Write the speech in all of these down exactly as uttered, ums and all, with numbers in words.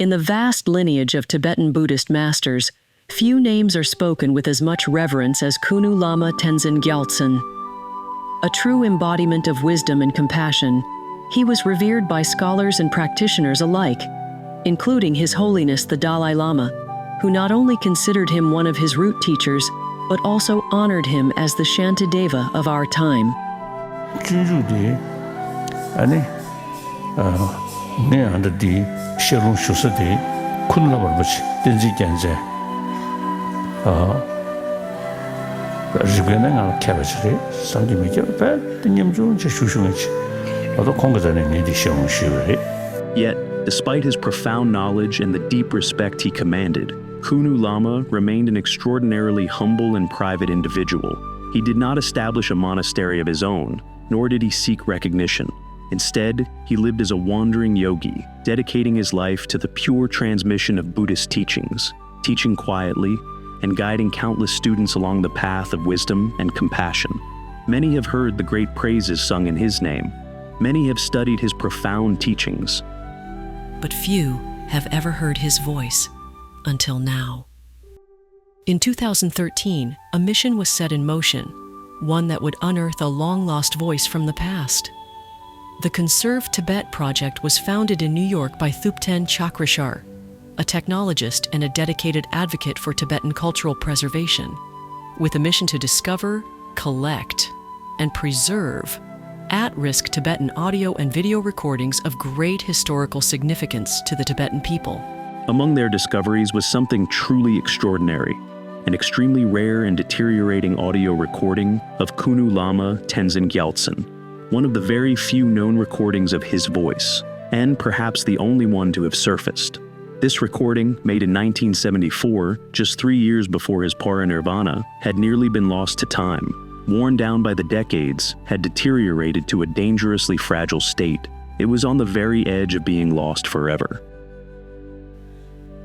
In the vast lineage of Tibetan Buddhist masters, few names are spoken with as much reverence as Kunu Lama Tenzin Gyaltsen. A true embodiment of wisdom and compassion, he was revered by scholars and practitioners alike, including His Holiness the Dalai Lama, who not only considered him one of his root teachers, but also honored him as the Shantideva of our time. སྤྱོད་འཇུག་དེ་ཨ་ནི། ངས་ཨ་འདྲ་འདི་བཤད་ལུང་ཞུ་ས་དེ་ཁུ་ནུ་ལ་བར་པ་ཆེ་བསྟན་འཛིན་རྒྱལ་མཚན། རིག་པའི་གནས་ལྔ་ལ་མཁས་པ་ཞིག་རེད་བསམ་གྱི་མི་སྐྱོ་བས་དེ་ཉམ་ཆུང་ཆེ་ཞུ་ཞུ་ངེས་ཆེ་ལ་དོ་ཁོང་གི་རྩ་ནས་ངས་འདི་བཤད་ལུང་ཞུས་པ་རེད། Yet, despite his profound knowledge and the deep respect he commanded, Kunu Lama remained an extraordinarily humble and private individual. He did not establish a monastery of his own, nor did he seek recognition. Instead, he lived as a wandering yogi, dedicating his life to the pure transmission of Buddhist teachings, teaching quietly, and guiding countless students along the path of wisdom and compassion. Many have heard the great praises sung in his name. Many have studied his profound teachings. But few have ever heard his voice until now. In two thousand thirteen, a mission was set in motion, one that would unearth a long lost voice from the past. The Conserve Tibet Project was founded in New York by Thupten Chakrashar, a technologist and a dedicated advocate for Tibetan cultural preservation, with a mission to discover, collect, and preserve at risk Tibetan audio and video recordings of great historical significance to the Tibetan people. Among their discoveries was something truly extraordinary, an extremely rare and deteriorating audio recording of Kunu Lama Tenzin Gyaltsen, one of the very few known recordings of his voice, and perhaps the only one to have surfaced. This recording, made in nineteen seventy-four, just three years before his parinirvana, had nearly been lost to time. Worn down by the decades, had deteriorated to a dangerously fragile state. It was on the very edge of being lost forever.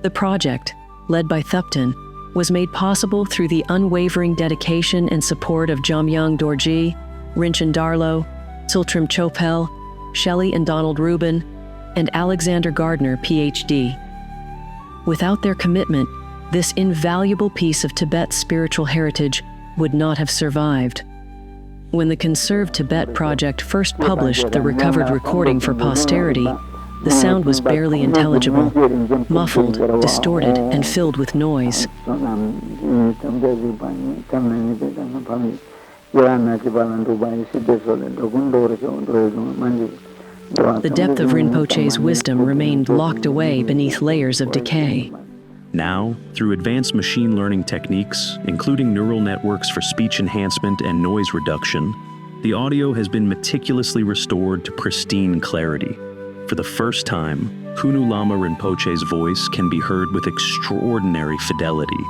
The project, led by Thupten, was made possible through the unwavering dedication and support of Jamyang Dorji, Rinchen Darlo, Tsultrim Chopel, Shelley and Donald Rubin, and Alexander Gardner, PhD. Without their commitment, this invaluable piece of Tibet's spiritual heritage would not have survived. When the Conserve Tibet Project first published the recovered recording for posterity, the sound was barely intelligible, muffled, distorted, and filled with noise. The depth of Rinpoche's wisdom remained locked away beneath layers of decay. Now, through advanced machine learning techniques, including neural networks for speech enhancement and noise reduction, the audio has been meticulously restored to pristine clarity. For the first time, Kunu Lama Rinpoche's voice can be heard with extraordinary fidelity,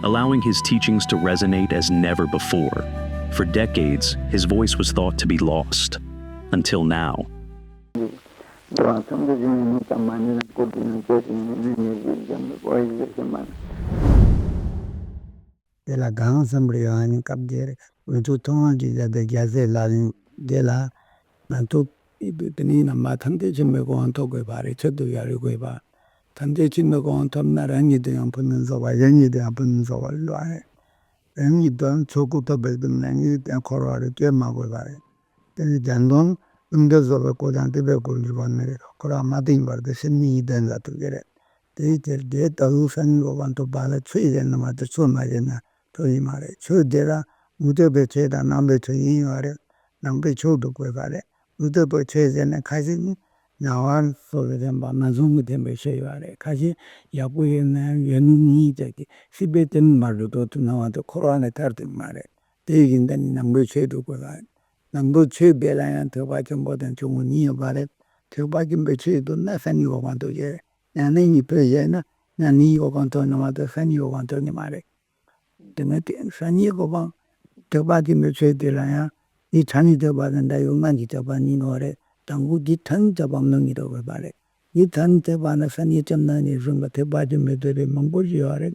allowing his teachings to resonate as never before. For decades, his voice was thought to be lost, until now. དེ་ལ་གང་བསམ་པར་ཡོང་ནི་སྐབས་དེར་འོས་ཐུག་ཐོག་དབང་གིས་བཞག་པའི་རྒྱལ་སྲས་ལག་ལེན་དེ་ལ་ང་ཐུག་དེ་ནི་རྣམ་པ་ཐམས་ཅད་མཆོད་མེ་གང་ཐོབ་དགོས་པ་རེད། མཆོད་དུ་ཡ་རེ་དགོས་པ་ཐམས་ཅད་མཆོད་མེ་གང་ཐོབ་ན་རང་ཉིད་དུ་ཡང་ཕུ་ནུ་རྫོགས་པ་གཞན་ཉིད་དུ་ཡང་ཕུ་ནུ་རྫོགས་པ་ལོ་རེད། རང་ཉིད་དུ་ཆོས་སྐུ་ཐོབ་པའི་སྟེང་ནས་ངེས་དེ་འཁོར་བ་རེ་སྐྱེ་མ་དགོས་པ་རེད། དེ་ནི་བརྒྱད་སྟོང་ཀུན་འདུས་རྫོགས་པའི་སྐུ་དང་ཐེག་པའི་སྐུར་གྱུར་པ་ནི་འཁོར་བ་མ་དེངས་པར་དེ་ཕྱིར་མི་ཡི་དོན་ལ་ཐུག་གི་རེད། དེའི་ཕྱིར་དེ་ལྟ་བུའི་སང་ཉིན་འོག་པ་འཐོབ་པ་ལ་ཆོས་ཟེར་ན་མ་གཏོགས་ཆོས་མ་ཟེར་ན་ཐོབ་ཀྱི་མ་རེད། ཆོས་དེ་ལ་མུ་སྟེགས་པའི་ཆོས་དང་ནང་པའི་ཆོས་གཉིས་ཡོད་རེད། ནང་པའི་ཆོས་སྒྲུབ་དགོས་པ་རེད། མུ་སྟེགས་པའི་ཆོས་ཟེར་ན་ཁ་ཤས་ནི་ཉ་བར་སོགས་ཀྱི་བསྟན་པ་མ་བཟང་གི་བསྟན་པའི་ཆོས་ཡོད་རེད། ཁ་ཤས་ཡག་པོ་ཡོད་ན་ཡོད་ནི་གཉིས་བྱས་ཀྱི་སྲིད་པའི་རྟེན་མ་སྒྲུབ་ཐོག་ཏུ་སྣང་བ་དེ་འཁོར་བ་ནས་ཐར་ཐུབ་མ་རེད། དེ་བཞིན་དེ་ནི་ནང་པའི་ཆོས་སྒྲུབ་དགོས་པ་རེད། ནང་པའི་ཆོས་དེ་ལ་ཡང་ཐེག་པ་ཆེན་པོ་དང་ཆུང་ངུ་གཉིས་ཡོད་པ་རེད། ཐེག་པ་ཆེན་པོའི་ཆོས་སྒྲུབ་ན་སང་ཉིན་འོག་པ་འཐོབ་ཀྱི་རེད། ཡང་ན་གཉིས་ཕུད་བྱས་ན་ཡང་ནི་འོག་པ་འཐོབ་ནི་མ་གཏོགས་སང་ཉིན་འོག་པ་འཐོབ་ནི་མ་རེད། དེ་ནས་དེ་སང་ཉིན་འོག་པ་ཐེག་པ་ཆེན་པོའི་ཆོས་དེ་ལ་ཡང་འདི་ཕྲ་ནི་ཐེག་པ་དང་འདྲ་ཡོད་སྔགས་ཀྱི་ཐེག་པ་གཉིས་ཡོད་རེད། དང་པོ་འདི་ཕྲ་ནི་ཐེག་པ་མནོ་ནི་འདྲ་དགོས་པ་རེད། འདི་ཕྲ་ནི་ཐེག་པ་ནི་སང་ཉིན་ལྕམ་ནང་ནས་བཟུང་བ་ཐེག་པ་ཆེན་པོའི་ཐེག་པ་མང་པོ་ཞིག་ཡོད་རེད།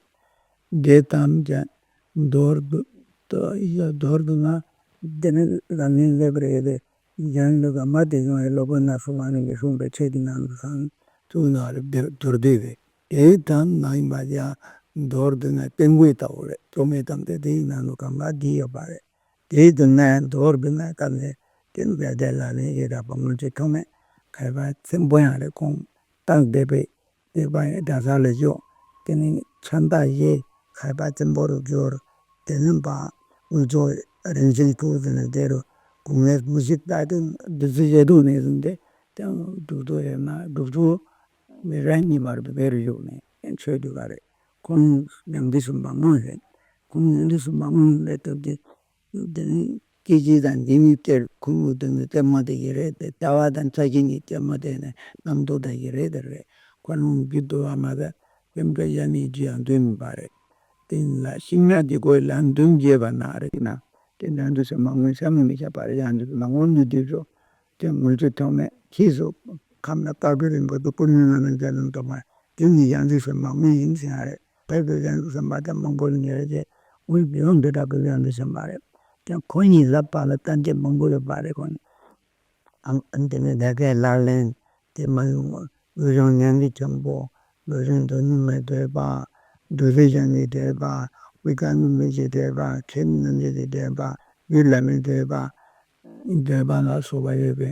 དེ་ཙམ་ཀྱང་མདོར་བསྡུ་མདོར་བསྡུ་ན། དེ་ནི་ལམ་རིམ་སླེབས་རེད་དེ། གཞན་ལུགས་མ་དེ་ཡོང་བའི་སློབ་དཔོན་སྣ་ཚོགས་པ་རྣམས་ཀྱིས་གསུངས་པའི་ཆོས་ཀྱི་ནང་དུ་སང་། ལུགས་ནང་རེ་བསྡུར་བསྡུར་དུས་རེད། དེའི་དང་ནང་ཡིན་པ་ཡང་མདོར་བསྡུ་ན་སྟོན་ཁའི་ལྟ་བུ་རེད། གྲོགས་མེད་གཏམ་དེ་དེའི་ནང་དུ་གང་ག་འདི་ཡོད་པ་རེད། དེའི་དུ་ནས་མདོར་བསྡུ་ན་སྐབས་ནས་དེ་ནི་བལ་དེ་ལ་ནི་ཡི་ར་བ་མོ་ཅིག་ཐོག་མེད་མཁས་པ་ཆེན་པོ་ཡང་རེད། ཁོང་སྟག་སྡེ་པའི་སྡེ་པ་ཡི་གྲྭ་ས་ལ་བཞུགས། དེ་ནི་ཕྱག་མདའ་ཡི་མཁས་པ་ཆེན་པོ་རུ་གྱུར། དེ་ནི་པ་དབུས་ཕྱོགས་རིན་ཆེན་ཕུག་ཟེར་ནས་དེ་རུ་དགུང་ལོ་དགུ་བཞི་ལྟ་དུས་བདུད་རྩི་ཡེ་དུ་ནས་བཟུང་སྟེ་དེ་སྒྲུབ་ཐོ་ཡོད་ན་སྒྲུབ་ཐོ་མི་རང་ཉིད་མར་བེ་རུ་བཞུགས་ནས་ཆོས་སྒྲུབ་པ་རེད། ཁོང་ཉམས་འདི་སུ་མང་མོ་རེད། ཁོང་ཉམས་འདི་སུ་མང་མོ་རེད་སྟབས་ཀྱིས། དེ་ནི་སྐྱེ་འཆི་དང་འདི་གཉིས་སྟེར་ཁུ་བོ་དེ་ནི་ལྟད་མོ་དེ་གི་རེད་དེ། ལྟ་བ་དང་ཆ་ཤས་གཉིས་ལྟད་མོ་དེ་ནི་རྣམ་རྟོག་དེ་གི་རེད་དེ་རེད། ཁོ་རང་རྒྱུད་དུ་བ་མ་དང་སེམས་ཁྲལ་ཡ་ནི་རྒྱུ་ཡང་འདོད་མིན་པ་རེད། དེ་ལ་ཤིང་ནགས་ཀྱི་སྒོའི་ལན་བདུན་བརྒྱབ་པ་ན་རེད་ན། དེ་ལན་དུ་སེམས་མ་དངོས་བསམ་མི་མི་ཁྱབ་པ་རེད། ཡང་འདི་ལ་དངོས་འདུས་དེ་ཚོ་དེ་དངོས་གྲུབ་ཐོགས་མེད་ཁྱེད་ཚོ་ཁམས་ན་དཀར་པོའི་རིན་པོ་ཆེ་ཀུན་ནས་ན་ནས་མཇལ་ལམ་དུ་མ། དེ་ནི་ཡང་འདི་སེམས་མ་དངོས་ཡིན་ཟེར་ཡ་རེད། ཕལ་དུ་ཡང་འདི་སེམས་མ་དེ་མང་པོ་ལ་ཉེ་རེ་ཆེ། དངོས་ཡོང་འདི་འདྲ་གི་ཡང་འདི་སེམས་མ་རེད། ཀྱང་ཁོ་གཉིས་ལ་བར་ལ་བསྟན་བཅོས་མང་པོ་ཡོད་པ་རེད། ཁོ་ནི། ཨང་། དེ་ནས་ལས་ཀའི་ལག་ལེན་དེ་མ་ཡོང་བ། བློ་སྦྱོང་ཉན་གྱི་ཆེན་པོ། བློ་སྦྱོང་དོན་སྙིང་མེད་འདོད་པ། འདུ་ཤེས་ཅན་གྱི་འདོད་པ། དབུས་ཀ་རྣམ་འབྱེད་ཀྱི་འདོད་པ། ཁྱད་མེད་རྣམ་འབྱེད་ཀྱི་འདོད་པ། རྒྱུད་བླ་མའི་འདོད་པ། འདོད་པ་ལ་སོགས་པ་ཡོད་པའི་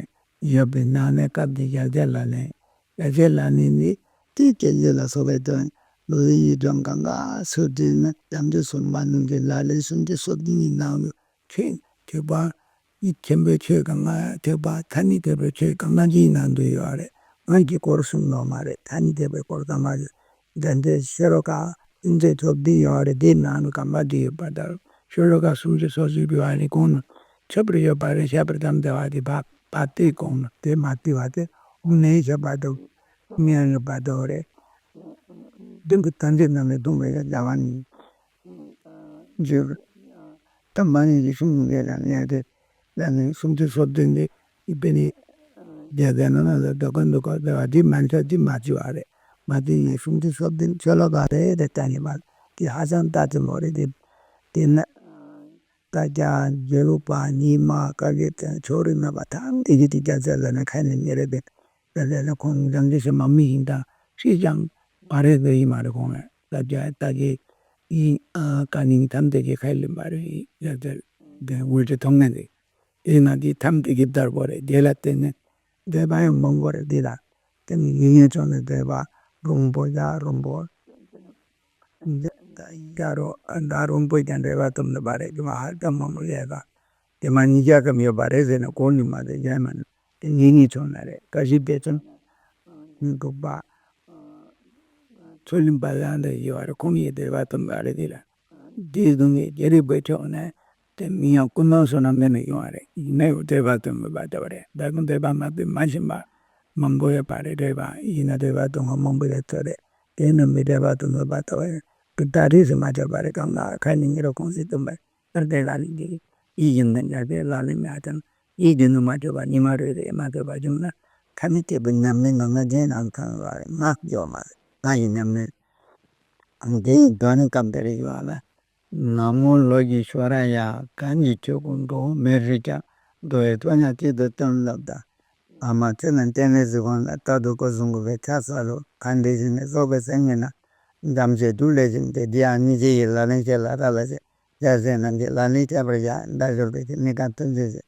ཡོད་པའི་ནང་ནས་སྐབས་དེ་རྒྱལ་སྲས་ལག་ལེན། རྒྱལ་སྲས་ལག་ལེན་ནི་དེ་རྒྱལ་སྲས་ལ་སོགས་པའི་དོན་ལུས་ཡིད་གསུམ་གང་ག་སོ་བྲལ་ན་དམ་ཆོས་སུམ་པ་རྣམས་ཀྱི་ལག་ལེན་སུམ་ཅུ་སོ་བདུན་གྱི་ནང་དུ། ཆོས་ཐེག་པ། ཡིད་ཆེན་པོའི་ཆོས་གང་ག་ཐེག་པ་ཐ་སྙད་ཐེག་པའི་ཆོས་གང་ག་ཅིའི་ནང་དུ་ཡོད་རེད། སྔར་གྱི་སྐོར་གསུམ་ལོ་མ་རེད། ཐ་སྙད་ཐེག་པའི་སྐོར་ཙམ་མ་རེད། དེ་འདྲའི་ཤེས་རབ་ཀ་ཏིང་འཛིན་ཐོབ་འདི་ཡོད་རེད། དེའི་ནང་དུ་གང་ག་འདི་ཡོད་པ་ལྟར་ཤེས་རབ་ཀ་སུམ་ཅུ་སོ་གཅིག་པའི་བ་ནི་གོང་ན་ཁྱབ་པར་ཡོད་པ་རེད། ཁྱབ་པར་དམ་བདེ་བ་དེ་བ་བ་དེ་གོང་ན་དེ་མ་བལྟས་པ་དེ་དབུ་ནས་ཁྱབ་པ་དང་དབུ་མའི་ཡོད་པ་དོ་རེད། མདུན་གྱི་དམ་ཚིག་རྣམས་ལས་ལྡོག་པའི་བྱ་བ་ནི། འཇུག་ད་མ་ནི་ཡེ་ཤུ་མི་འདྲ་ལ་ངས་དེ་ལ་ནི་སུམ་ཅུ་སོ་བདུན་དེ་ཡི་པེ་ནི་རྒྱལ་སྲས་རྣམས་ལ་འདོད་ཀུན་འདོད་ཀུན་འདོད་པ་དེ་མན་ཆད་དེ་མ་བྱས་པ་རེད། མ་དེ་ནི་སུམ་ཅུ་སོ་བདུན་ཆོས་ལོ་ག་རེ་རེ་བལྟས་ནས་མ་དེ་ཧ་ཅང་ལྟ་ཅི་མོ་རེད་དེ། དེ་ན་ད་ཀྱང་རྒྱལ་པོ་པ་ཉི་མ་བཀའ་བརྒྱུད་དང་ཕྱོགས་རིས་མེད་པ་ཐམས་ཅད་ཀྱིས་དེ་རྒྱལ་སྲས་ལ་ནི་ཁ་ནས་ཉེ་རེ་བས། ལ་ལས་ལ་ཁོང་རང་གི་སེམས་མ་མི་ཡིན་དང་ཤེས་ཀྱང་མ་རེད་ཟེར་ཡིན་མ་རེད། ཁོང་ལ་ལབ་རྒྱ་ལྟ་གི་ཡིན། ཨ་ཀ་ནི་ཐམས་ཅད་ཀྱི་ཁ་ལེན་པ་རེད་ཡ་ཟེར་དེ་འོལ་ཚོད་མཐོང་ངེས་རེད། དེས་ན་དེ་ཐམས་ཅད་ཀྱི་བདག་པོ་རེད། དེ་ལ་བརྟེན་ནས་འདོད་པ་ཡང་མང་པོ་རེད། དེ་ལ་བརྟེན་ནས་ཡིད་ངན་ཆོག་ནས་འདོད་པ་རུང་པོ་ཡ་རུང་པོ། ད་རུང་པོ་ཀྱང་འདོད་པ་དུམ་ནི་པ་རེད། དེ་མ་ཧ་ཅང་མང་པོ་ཡོད་ད། དེ་མ་ཉིས་བརྒྱ་ཙམ་ཡོད་པ་རེད་ཟེར་ན་གོ་ནི་མ་རེད། ཡ་མ་ནི་དེ་ངེས་ངེས་ཆོག་ན་རེད། བཀའ་བཞི་པའི་ཚོམ་ནི་འདུག་པ། ཚུལ་ལེན་པ་ལ་འདི་ཡོད་རེད། ཁོང་ཡི་འདོད་པ་དུམ་པ་རེད། དེ་ལ་འདིའི་གདོང་གི་རྒྱལ་རིགས་པའི་ཕྱོགས་ནས་དེ་མི་ཡང་ཀུན་སློང་བསོད་ནམས་མེད་ནས་ཡོང་བ་རེད། ཡིན་ན་ཡང་འདོད་པ་དུམ་པ་ལྟ་བུ་རེད། ད་གིན་འདོད་པ་མ་དུམ་མ་ཤེས་པ་མང་པོ་ཡོད་པ་རེད། འདོད་པ་ཡིན་ན་འདོད་པ་དུམ་པ་མང་པོ་ཡོད་ཚོད་རེད། དེ་རྣམས་མི་འདོད་པ་དུམ་པ་ལྟ་བུ་རེད། ཀུན་ད་རིས་སུ་མ་ཆད་པ་རེད། གང་ལ་ཁ་ནི་ཉེ་རུ་ཁོང་སྲིད་དུམ་པ་རེད། ལྟར་དེ་ལ་ནི་འདི་ཡིད་བཞིན་དུ་འཇལ་ཏེ་ལག་ལེན་མེད་དང་། ཡིད་བདེ་ནི་མ་བཅོས་པ་ཉི་མ་རེ་རེ་མ་བཅོས་པ་བྱུང་ན། ཐ་མི་དད་པའི་ཉམས་ལེན་ངང་ངམ་རྗེས་ནས་ཐོན་པ་རེད། ང་སྐྱོ་མ་རེད། ང་ཡི་ཉམས་ལེན་འདི་ཡི་དོན་ནི་སྐབས་འདིར་ཡོད་ལ། ན་མོ་ལོ་ཀེ་ཤྭ་ར་ཡ། གང་གི་ཆོས་སྐུ་འགྲོ་བ་མིར་ཞིག་ཀྱང་། འགྲོ་བའི་ཚོགས་ཉིད་གཅིག་ཏུ་བསྟིམ་ལབ་ད། ཨ་མ་ཚེ་ལ་བརྟེན་ནས་གཟིགས་གོང་ལ། རྟག་ཏུ་སྐུ་གསུང་གི་བའི་ཕྱག་འཚལ་ལོ། གང་འདི་བཞིན་ནི་རྫོགས་པའི་སེམས་ཉིད་ན། འཇམ་ཞིང་སྒྲུབ་ལས་བཞིན་ཏེ། འདི་ཡང་སྙིང་རྗེ་ཡི་ལག་ལེན་བྱེད་ལ་རག་ལས་ཤིང་། རྒྱལ་སྲས་རྣམས་ཀྱི་ལག་ལེན་བྱེད་པར་བྱ། བདག་གཞོལ་བའི་ཕྱིར་གནས་སྐབས་ཐུགས་རྗེ་ཆེ།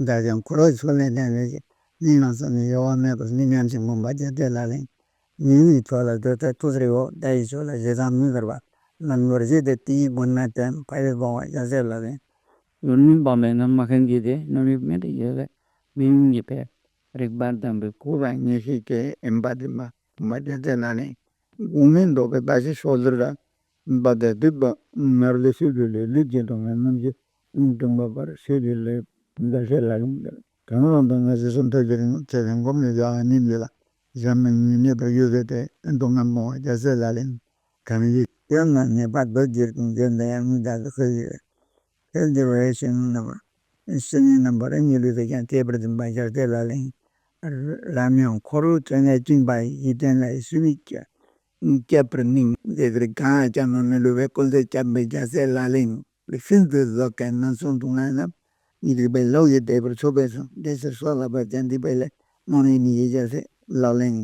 བདག་ཀྱང་འཁོར་བའི་ཕྱོགས་ལས་འདས་ནས་ཀྱང་། གནས་ལ་སོགས་ནས་གཡོ་བ་མེད་པར་ནུས་མཉམ་ཞིང་ངོམས་པ་རྒྱལ་སྲས་ལག་ལེན། ཉེ་བའི་ཕྱོགས་ལ་སྡོད་ཚད་ཐུགས་རེ་བོ། དགྲ་ཡི་ཕྱོགས་ལ་བཞེད་དང་མི་འགལ་བ། ལམ་མགོར་བཞེད་དེ་དེའི་མགོ་ན་བསྟན། ཕ་ཡུལ་སྤོང་བ་རྒྱལ་སྲས་ལག་ལེན། ཡུལ་མིན་སྤངས་པས་ན་མ་མཁན་གྱི་དེ། རྣམ་རིག་མེད་དུ་ཡོད་པས་མི་ཡུལ་གྱི་ཕའི་རིག་པ་དང་པོའི་གོ་བ་ངེས་ཤེས་ཀྱི་ཨིན་པ་དེ་མ་མ་རྒྱལ་སྲས་ལག་ལེན། དགོངས་མེད་འདོགས་པའི་ཟླ་ཕྱེད་ཕྱོགས་བསྡུས་ར། འབའ་དང་སྡུད་པ་མར་ལས་ཤུལ་དུ་ལས་ལུས་ཀྱི་སྡོམ་པའི་རྣམ་བཞི་སྒྲོན་པ་བར་ཤུལ་དུ་ལས་རྒྱལ་སྲས་ལག་ལེན། གང་ལ་དང་ངེས་སུ་ཐོབ་ཀྱི་རིང་ཚེ་རིང་སྒོམ་ནས་བཞག་ནི་འདི་ལ་གཞན་མི་ཉིད་གནས་པར་ཡོད་ཟེར་ཏེ་སྡུག་བསྔལ་སྤོང་བ་རྒྱལ་སྲས་ལག་ལེན། གང་ཡིན་དོན་ལ་ངེས་པ་རྡོ་རྗེར་ཀུན་འདུས་འདི་ཡང་མི་འདའ་ཟེར་ཁོ་ཡི་རེད། ཁྱེད་འདི་བའི་བཤེས་གཉེན་རྣམ་པ། བཤེས་གཉེན་རྣམ་པ་རང་ཉིད་ལུས་དེ་ཀྱང་གཅེས་པར་འཛིན་པ་རྒྱལ་སྲས་ལག་ལེན། རབ་སྙིང་འཁོར་ལོ་ཆོས་ལྔའི་བཅིངས་པ་ཡི་རྟེན་ལ་ཞི་བའི་སྐྱོན་བསྐྱབ་པར་ནི་མཛད་དེར་གང་ཡང་སྐྱབས་གནང་མི་བསླུ་བའི་སྐུ་ཚེ་བསྐྱབས་པའི་རྒྱལ་སྲས་ལག་ལེན། ཤིན་ཏུ་རྫོགས་པའི་ནང་གསུང་དུ་ང་རྣམས་ཉིད་རིག་པའི་བློ་ཡིས་བདེ་བར་ཚུགས་པའི་གསུང་བདེ་ཕྱིར་སོགས་ལ་བབ་ཀྱང་འདི་པའི་ལས་རྨོངས་རིགས་མི་ཡི་རྒྱལ་སྲས་ལག་ལེན།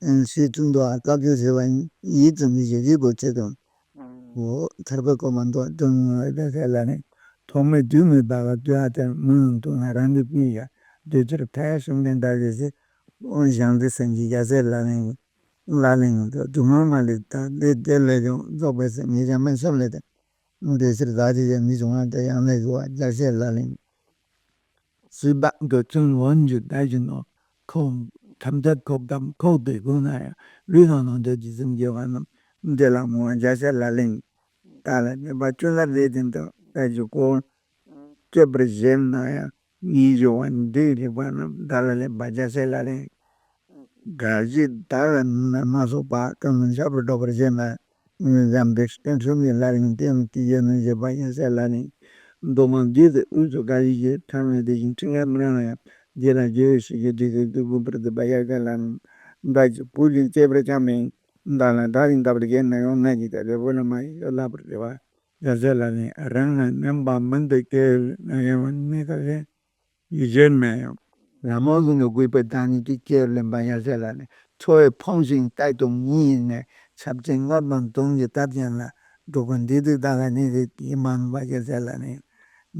ཨེ་ཤེས་ཐུབ་འདུག་ཨ། བཀའ་བརྒྱུད་ཟེར་བ་ཡིན་ཡིད་ཙམ་གྱིས་ཞེ་གཅིག་པོ་བྱེད་དང་། འོ་ཐར་པའི་གོ་འཕང་མདོ་སྟོན་ཡོད་པའི་ལ་ནི། ཐོག་མེད་དུས་མེད་པ་ལ་ལྟོས་ཨ། དེར་མུ་མཐུད་ན་རང་གི་སྤུན་ཡ་དུས་ཚོད་ཕལ་གསུམ་ལྡན་ཟླ་བཞི་ཞེས་དབོན་ཞང་དུ་སེམས་ཀྱི་རྒྱལ་སྲས་ལ་ནི། ལ་ལན་དུ་སྡུག་བསྔལ་མ་ལུས་དང་དེ་དེ་ལས་ཀྱང་རྫོགས་པའི་སེམས་ཉིད་ཀྱང་མི་འཆབ་ལས་དང་། འདི་ཕྱིར་བདག་གིས་ཡང་མི་འབྱུང་བ་དེ་ཡང་ལས་ཞུ་བ་རྒྱལ་སྲས་ལ་ལན། སྲིད་པ་འདོད་ཆུང་ལོངས་སྤྱོད་ལྟ་བཞིན་ནོ། ཁོག་ཐམས་ཅད་ཁོག་གམ་ཁོག་ཏུ་བསྒོམས་ན་ཡང་ལུས་དང་ནང་དུ་ཇི་ཙམ་དགེ་བ་རྣམས་འདི་ལ་མོས་པ་རྒྱལ་སྲས་ལ་ལན། བདག་ལ་ནུས་པ་ཅུང་ཟད་ལས་ཏན་ཏན་ལྟ་ཞིག་གོ། སྤྱོད་པར་བཞེད་ན་ཡང་ཉིད་སྦྱོར་བ་འདི་རིགས་པ་རྣམས་བདག་ལ་ལེན་པ་རྒྱལ་སྲས་ལ་ལེན། དགག་བྱའི་བདག་ལ་ནི་མ་སོགས་པ་ཀུན་ལ་འཆབ་པར་སྒྲོག་པར་བྱེད་ན་ནི་ཡང་འདི་སྟེང་ཚུལ་གྱི་ལ་ལེན་སྟེང་དུ་ཡོད་ན་བཞེད་པ་རྒྱལ་སྲས་ལ་ལེན། མདོ་མང་འདི་དེ་དབུས་སུ་དགག་བྱའི་ཕྲ་མོ་དེ་བཞིན་ཕྲེང་བའི་མི་རང་ལ་ཡང་རྗེ་ལ་རྗེ་བའི་ཞིག་གི་དུས་སུ་དུས་དགོངས་པར་འདུག་པ་ཡ་ག་ལ་ནི་བདག་གི་བུ་ལས་སྐྱེས་པར་ཀྱང་མིན། བདག་ལ་བདག་གིས་འདའ་བར་བྱེད་ན་ཡང་ན་གྱི་ད་རེ་བོ་ལ་མ་ཡི་ལ་བར་རེ་བ། རྒྱལ་སྲས་ལ་ནི་རང་ལ་སྙམ་པ་མུན་དུ་སྐྱེ་ན་ཡང་མི་ཁ་ཟེར་ཡིད་བྱེད་མེད་ཡང་། ལ་མོ་གི་ནི་དགོས་པའི་བདག་ཉིད་ཀྱི་སྐྱེ་བ་ལེན་པ་ཡ་ཟེར་ལ་ནི་ཚོ་བའི་ཕོངས་ཤིང་བཏགས་དུ་མི་ཡིན་ནས་ཆབ་ཆེན་སྔར་དང་དོན་གྱི་ཐབས་ཅན་ལ་འགྲོ་ཀུན་འདི་དུས་བདག་ལ་ནི་རེད་ཡིད་མ་ནུས་པ་ཡ་ཟེར་ལ་ནི།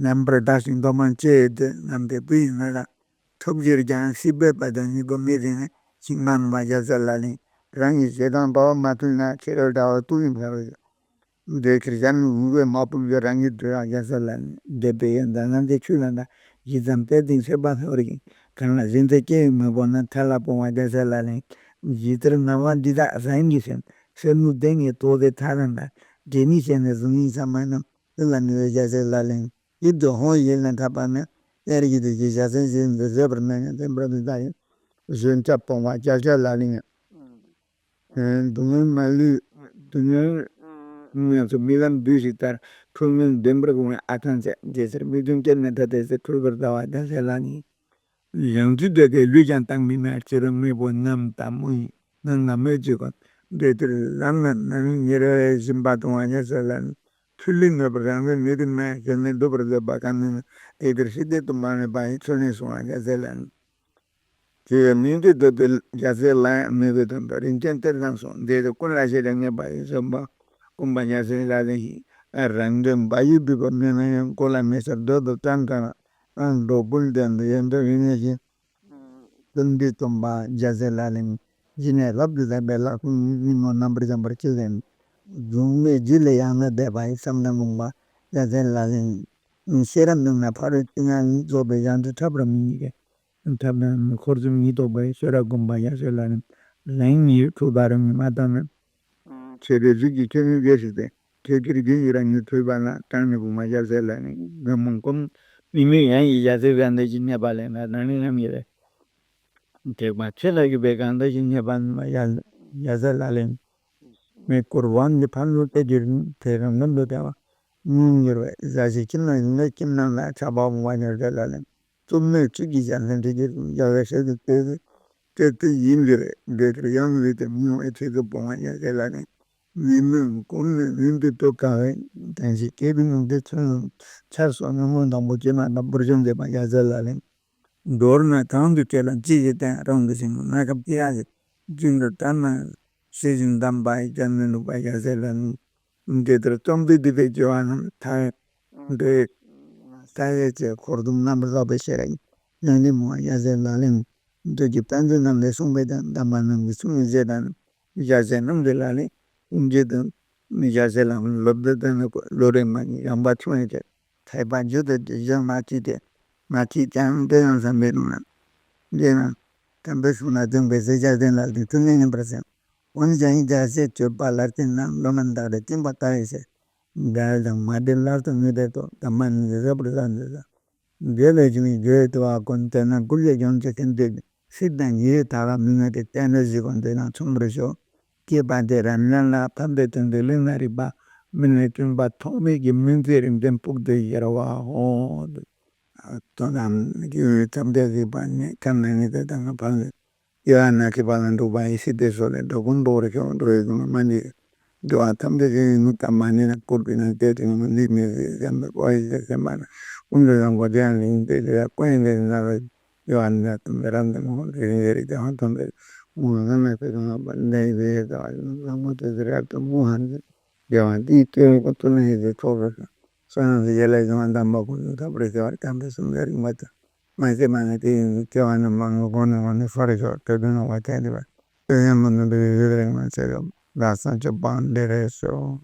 རྣམ་པར་བདག་ཞིང་འདོད་མ་སྐྱེ་ཡི་དུས་རྣམ་པའི་བུ་ཡིན་ན་ལ། ཐུགས་རྗེར་ཀྱང་སྲིད་པའི་བར་དུ་ཉིད་ཀུན་མི་རིང་ཞིང་མ་ནུས་པ་རྒྱལ་སྲས་ལ་ལེན། རང་གི་ཞེ་སྡང་འབར་བ་མ་ཐུལ་ན་ཁྱེད་རང་འདྲ་བ་དུག་ཡིན་ལ་རེ། འདོད་ཁྱེར་བྱ་མི་འུ་བའི་མ་ཕུག་རྒྱུ་རང་གི་འདོད་ཡག་རྒྱལ་སྲས་ལ་ལེན། འདོད་པའི་ཡོན་ཏན་ལམ་འདི་ཆོས་ལ་འདའ། ཡིད་ཙམ་པའི་སྟེང་ཆོས་པ་ལྷོད་རིག་གང་ལ་གཞན་དུ་སྐྱེ་བའི་མི་འབོར་ན་ཐལ་ལ་སྤོང་བ་རྒྱལ་སྲས་ལ་ལེན། ཇི་ལྟར་ངལ་བ་འདི་དག་རང་གིས་ཞེན། སེམས་ནུས་ལྡན་ངེས་རྟོགས་དེ་ཐ་རམ་ལ། འདྲེ་ནི་ཞེན་ནས་གཟུང་ཡིན་ས་མ་རྣམས། དེ་ལ་ནི་བའི་རྒྱལ་སྲས་ལ་ལེན། ཡིད་དུ་འོང་ཡིད་ལ་འཐད་པ་ནི། དེར་ཡིད་དུ་ཞེས་བྱ་སེམས་ཞེས་འདི་བཟོད་པར་མི་ཉན་སེམས་པར་མི་ལྟ་ཡིན། གཞོན་སྐྱ་སྤོང་བ་རྒྱལ་སྲས་ལ་ལེན། སྡུག་བསྔལ་མ་ལུས་སྡུག་བསྔལ་ངལ་དུ་རྨི་ལམ་བདུད་ཞིག་ལྟར། འཁྲུལ་ངལ་བདེན་པར་དགོངས་པའི་ཨ་ཐང་ཆད། དེ་ཕྱིར་མིག་བཙུམ་སྤྱན་ནི་ཐ་དད་ཚེ་འཁྲུལ་པར་ལྟ་བ་རྒྱལ་སྲས་ལ་ལེན། ཡང་དུས་འདོད་དེ་ལུས་ཀྱང་བཏང་མིན་ན། ཕྱི་རོལ་དངོས་པོ་རྣམས་དང་མོ་ཡིན་ན་ང་མོས་ཅི་གོ། འདོད་དུས་ལམ་ན་ནམ་ཉེ་རེ་བཞིན་པ་དང་བ་ཉེ་ས་ལ་ནི། ཐུལ་ལེ་གནོད་པར་རང་གི་ནུས་ཀུན་མེད་ཞེན་ནས་སྡུག་པར་བཟོད་པ་གང་ནུས་ན། དེ་དེར་ཤི་དེ་དུ་མ་ནུས་པ་ཡི་ཚུལ་ནས་བསྲུང་བ་རྒྱལ་སྲས་ལ་ནི། དེ་ཡང་མིང་དུ་འདོད་པའི་རྒྱལ་སྲས་ལ་ཡང་མི་དགོས་དམ་པ་རིན་ཆེན་གཏེར་བཟང་སོགས་འདི་དེ་ཀུན་ལ་ཞེ་ལས་ངེས་པ་ཡི་བཟོད་པ་སྒོམ་པ་རྒྱལ་སྲས་ལ་ལེན་ཞིང་། རང་དོན་བག་ཡོད་བུས་པ་མེད་ན་ཡང་གོ་ལ་མི་སར་འདོད་དུ་ཙམ་ཙམ་རང་འགྲོ་ཀུན་དོན་དུ་ཡོན་ཏན་རིག་གནས་ཤིང་། ཀུན་འདུས་སྟོན་པ་རྒྱལ་སྲས་ལ་ལེན། ཇི་ནས་རབ་ཏུ་ལྡན་པའི་ལྷ་ཀུན་ཉིད་མོ་རྣམ་པར་འཇོམས་པར་བྱེད་ལེན། གཟུགས་མེད་རྒྱུད་ལས་ཡང་ན་འདས་པ་ཡི་བསམ་གཏན་སྒོམ་པ་རྒྱལ་སྲས་ལ་ལེན། ཤེས་རབ་མིག་ན་ཕ་རོལ་ཏིང་ངེ་འཛིན་རྫོགས་པའི་ཞལ་དུ་འཁྲབ་པར་མི་ནུས་ཀྱི། འཁྲབ་པར་འཁོར་གསུམ་ཉིད་རྟོགས་པའི་ཤེས་རབ་སྒོམ་པ་རྒྱལ་སྲས་ལ་ལེན། ལན་ཉིད་འཁྲུལ་པ་རང་ཉིད་མ་བཏང་ན། ཆེ་བའི་གཟུགས་ཀྱི་ཆོས་ཉིད་རྒྱས་ཤིག་སྟེ། ཆོས་ཀྱི་རྒྱུན་ཡིད་རང་ཉིད་འཁྲུལ་པ་ན། གྲངས་ནི་བུ་མ་རྒྱལ་སྲས་ལ་ནི། དགའ་མོ་སྒོམ་མི་དམིགས་ཡང་ཡི་རྒྱལ་སྲས་དགའ་འདོད་ཀྱི་གནས་པ་ལས་ན་རང་ནི་ལམ་ཡི་རེ། དྲེགས་པ་ཆོས་ལ་གུས་པའི་གང་འདོད་ཀྱི་གནས་པ་ནི་མ་རྒྱལ་སྲས་ལ་ལེན། མི་བསྐུར་དབང་གི་ཕན་ལུས་ཏེ་གྱུར་དེ་རང་ལམ་དུ་བདེ་བ་སྙིང་འགྱུར་བའི་ཟ་ཞིང་ཁྱིམ་ན་ཡིན་ན་ཁྱིམ་རྣམས་ལ་ཆགས་པ་སྤོང་བ་རྒྱལ་སྲས་ལ་ལེན། རྩུབ་མོའི་ཚིག་གིས་ཞལ་ལན་འདྲི་རྒྱུར་རྒྱལ་བའི་ཞལ་དུ་སྤྲད་དུ་སྤྲད་དུ་ཡིན་འདིར་འདོད་དུ་ཡང་ལུས་ཏེ་མི་ཡོང་བའི་ཚིག་གིས་སྤོང་བ་རྒྱལ་སྲས་ལ་ནི། ཉིན་མོའི་གུང་ནས་ཉིན་དུ་དུ་དཀའ་བའི་དོན་ཞིག་སྐྱེས་བུའི་ངང་དུ་ཚུན་ཆར་སོགས་ཉོན་མོངས་དང་པོ་སྐྱེས་མ་དང་པོར་བྱུང་མཛད་པ་རྒྱལ་སྲས་ལ་ལེན། མདོར་ན་གང་དུ་སྐྱེས་ལ་ཅི་ཞིག་བསྟན་རང་དུ་ཞིང་གནས་སྐབས་ཀྱི་ཡ་ཞིག་རྒྱུན་དུ་ལྟར་ན་ཤེས་བཞིན་གདམས་པ་ཡི་རྒྱལ་མི་ལུག་པ་རྒྱལ་སྲས་ལ་ནི། འདི་ལྟར་རྩོམ་འདི་འདི་པའི་སྦྱོར་བ་རྣམས་མཐའ་ཡས་འདོད་མཐའ་ཡས་ཀྱི་འཁོར་གདུང་རྣམ་པར་རྫོགས་པའི་ཤེས་རབ་ཀྱི་ཡོན་ཏན་མང་བ་རྒྱལ་སྲས་ལག་ལེན་འདོད་ཀྱི་དཔལ་མཛོད་རྣམས་ལས་གསུངས་པའི་དང་གདམས་པ་རྣམས་ཀྱི་གསུང་གི་རྗེས་དང་རྒྱལ་སྲས་རྣམས་ཀྱི་ལག་ལེན་ཀུན་རྗེས་དང་རྒྱལ་སྲས་ལ་ལོ་བདུན་དང་ལོ་རེ་མ་ཉིད་ཡངས་པ་ཆུང་བའི་ཚེ་མཐའི་བར་མཇུག་ཏུ་དེ་བཞིན་མ་བྱས་ཏེ་མ་བྱས་ཀྱང་འདི་ཡང་བསམ་པའི་ལུང་ལ་འདི་ཡང་དམ་པའི་གསུང་ལ་འཛིན་པའི་ཚེ་རྒྱལ་ལྡན་ལ་དེ་ཐུགས་ངེས་ཉན་པར་སེམས། འོན་ཀྱང་རྒྱལ་སྲས་སྤྱོད་པ་ལ་བརྟེན་ན་བློ་མན་དག་རེ་བསྟན་པ་ལྟ་བའི་ཕྱིར། འབྲལ་དང་མ་འབྲལ་སླར་དུ་མི་འབྲལ་ཏོ། གདམས་པ་ནི་རབ་རིབ་ལ་འདོད་ལ། འབྲེལ་ལས་བྱུང་བའི་རྒྱུ་ཡི་དུ་བ་ཀུན། དེ་རྣམས་ཀུན་ལས་ཡོངས་ཀྱི་ཀུན་འདུས་ཀྱི། སྲིད་དང་ཉེ་བའི་ཐ་ལ་མི་མངའ་སྟེ། བསྟན་འགྲོའི་གཞི་ཀུན་དེ་དང་མཚུངས་པར་ཤོག། སྐྱེས་པ་དེ་རང་ལ་ལ་ཕན་པའི་དོན་དུ་ལེགས་ན་རིགས་པ། མི་ནི་བསྟན་པ་ཐོགས་མེད་ཀྱི་སྨིན་མཛད་རིམ་བརྟན་ཕུག་ཏུ་གྱུར་བའོ། དོན་དམ་གྱི་ཐབས་འདི་གཟིགས་པ་ནི་ཁམས་ན་ནི་དེ་དང་ཕན་ལས། དེ་བ་ན་མཁས་པ་ལ་འགྲོ་བ་ཡི་སྲིད་དེ་སོགས་ལས་འགྲོ་ཀུན་འགྲོ་བར་ཤོག། འགྲོ་བའི་སྒོ་ནས་མ་འདི་འགྲོ་བ་ཐམས་ཅད་ཀྱི་ཡུལ་ནི་ཀ་མ་ནི་ན་བཀུར་བའི་ན་དེ་དེ་ནི་མི་འདི་མི་ཟེར་ཡང་མི་གོ་ཡི་ཟེར་མ་ན་ཀུན་ཏུ་ཡང་གོ་དེ་ཡང་ལིང་དེ་ལ་ཀུན་ཡང་དེ་ན་ལ་དེ་བ་ན་དུ་མི་རང་དུ་མོ་རེ་རེ་རེ་དེ་ཧང་ཐོན་པའི་ ངོ་ན་མེད་པའི་ངང་པ་འདས་པའི་ད་ལམ་མོ་དེ་རབ་ཏུ་མོ་ཧ་ནི་རྒྱལ་བ་འདིའི་སྟོན་གོ་ཏུ་ནི་ཡི་ཐོག་རུ་སོ་ཡང་ཡེ་ལས་ཀྱང་དམ་པ་ཀུན་ཏུ་ཐབས་རེ་ཟེར་བར་དམ་པའི་གསུང་གི་རིང་བ་དང་མ་ཚེ་མ་ནི་དེ་ཡི་སྐྱེ་བ་ནི་མང་གི་སྒོ་ནས་ངོ་ནས་ཧྥ་རི་ཤོག་དེ་དུ་ནང་བ་དེ་འདི་བ་དེ་ཡང་མི་ནུས་པའི་ཡུལ་རིང་མ་ཚེ་གི་ལ་སང་ཆུ་པང་འདི་རེ་སོ།